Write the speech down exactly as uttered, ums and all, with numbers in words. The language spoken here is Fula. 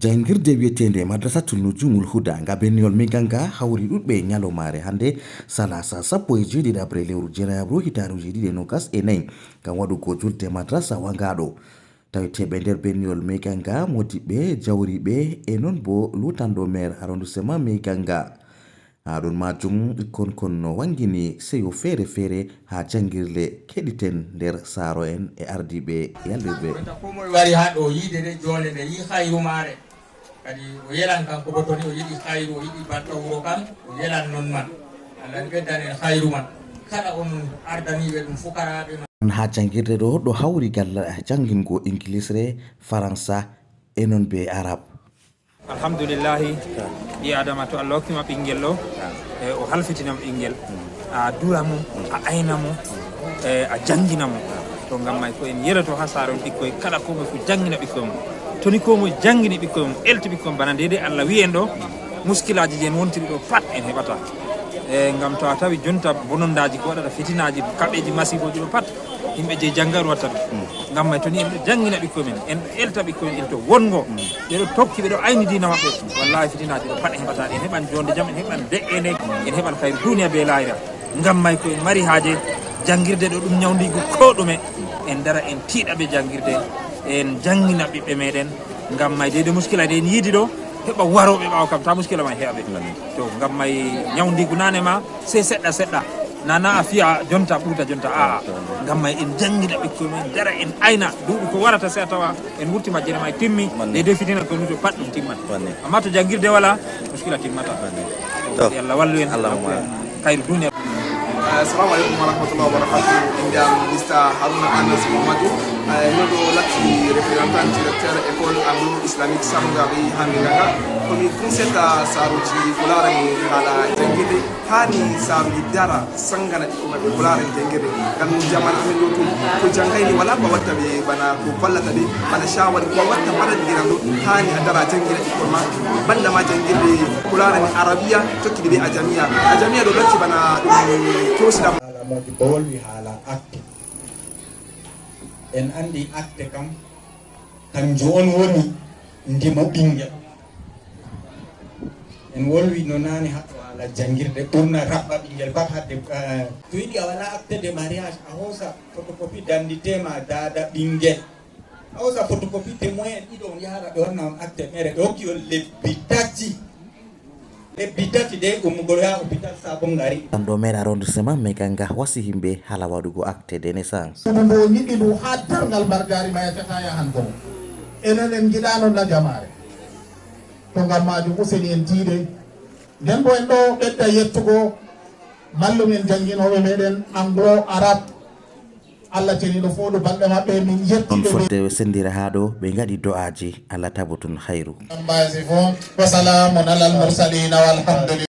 Janngirde wiyeteende Madrasatul Nujumul Huda nga Benniyol Meganga hawri ɗuɗɓe ñalawmaare hannde, salaasa sappo e jeeɗiɗaɓre lewru jeenayaɓru hitaande ujine ɗiɗi e noogas e nayi, ngam waɗugo julde madrasa wangaaɗo. Taweteeɓe nder Benniyol Meganga, moodiɓɓe, jawriiɓe e noon boo luutanɗo meer arrondissement Meganga. Haa ɗon maajum, ɓikkon kon no wanngini seyo feere-feere haa janngirle. Keɗiten nder saaro en e ardiiɓe yallirɓe. Wonta koo moye wari haa ɗo yiide nde joole nde, yi hayru maare. Kadi o yelan kanko boo, to ni o yiɗi hayru, o yiɗi barka wuro kan, o yelan non man. Allah ni ɓeddan en hayru man. Kala on ardaniiɓe ɗum fukaraaɓe man. Haa janngirde ɗo, ɗo hawri gal janngingo Ingilisre, Faransa e noon bee Arab. Alhamdulillahi, ɓii Adama, to Allah hokkima ɓinngel ɗo, e, o halfitinama ɓinngel, a dura mo, a ayna mo, e, a janngina mo. To ngam may ko en yeloto haa saare on ɓikkoy, kala koo moye fu janngina ɓikkoy mum. To ni koo moye janngini ɓikkoy mum, elti ɓikkoy mum, bana deydey Allah wi'i en ɗo, muskilaaji ɗi en wontiri ɗo pat en heɓata. E, ngam to a tawi jonta bonondaaji ko waɗata fitinaaji, kaɓeeji, masiibooji ɗo pat, yimɓe jey janngaru watta ɗum. Ngam may to ni en ɗo janngina ɓikkoy men, en ɗo elta ɓikkoy men elto wonngo, ɓe ɗo tokki, ɓe ɗo ayni diina maɓɓe, wallahi fitinaaji ɗo pat en heɓata ɗi, en heɓan joonde jam, en heɓan de'eende, en heɓan hayru duniya bee laahira. Ngam may ko en mari haaje, janngirde ɗo ɗum ñawndiigu koo ɗume, en dara en tiiɗa bee janngirde, en janngina ɓiɓɓe meɗen. Ngam may deydey muskila ɗe en yiidi ɗo, heɓa warooɓe ɓaawo kam, taa muskila may heɓa ɓe. To ngam may ñawndiigu naane ma, sey seɗɗa seɗɗa. Nana a fiya jonta ɓuuta jonta, a'a. Ngam may en janngina ɓikkoy men, dara en ayna, duuɓi ko warata sey a tawa en wurti majjere may timmi, deydey fitina ko nuto pat ɗum timman. Amma to janngirde wala, muskila timmata. To, yo Allah wallu en, Allahumma amin. Kayru duniya. Eh, assalamu alaikum warahmatullahi wabarakatuh. Innde am Mister Haruna Anas Mamadou. Eh, miɗo latti représentant directeur école anglo-islamique Samgari haa Meganga. Ko mi kunsetta saaruuji ko laarani haala janngirde. Haani saaruuji dara sanngana ɓikkoy maɓɓe ko laarani janngirde. Ngam jaman amin ɗo tun, ko janngayni walaa ko watta ɓe bana ko ballata ɓe, bana shawari ko watta bana digiran ɗo. Haani a dara janngina ɓikkon ma, banda ma janngirde ko laarani Arabiya, tokki ɓe ajamiya. Ajamiya ɗo latti bana ɗum tosida. Haala moodi bowolwi haala acte. En anndi acte kam, kanjum on woni ndimo ɓinngel. En wolwi no naane haɗo haala janngirde, ɓurna raɓɓa ɓinngel pat hadde, eh, to yiɗi a wala acte de mariage, a hoosa photocopie d'identité ma daada ɓinngel. A hoosa photocopie témoin en ɗiɗo, on yahara ɓe wanna on acte mere, ɓe hokki on lebbi tati. Lebbi tati de ummugol yaha hôpital Sabon Gari. Ɗan ɗo maire arrondissement Meganga wasi himɓe hala waɗugo acte de naissance. Ɗum ɗo yiɗi ɗum haa darngal mbarjaari ma yahata yahan goo. Enen en ngiɗaano na jamaare. To ngam maajum useni en tiiɗe. Nden bo en ɗo ɓedda yettugo mallum en jannginooɓe meɗen anglo arab. Allah ceniiɗo fooɗu balɗe maɓɓe, min yetti on ɓe. Fodde ɓe senndira haa ɗo, ɓe ngaɗi do'aaji, Allah tabutun hayru. Ambaasi fof, wa salaamun alal mursalin, walhamdulillah.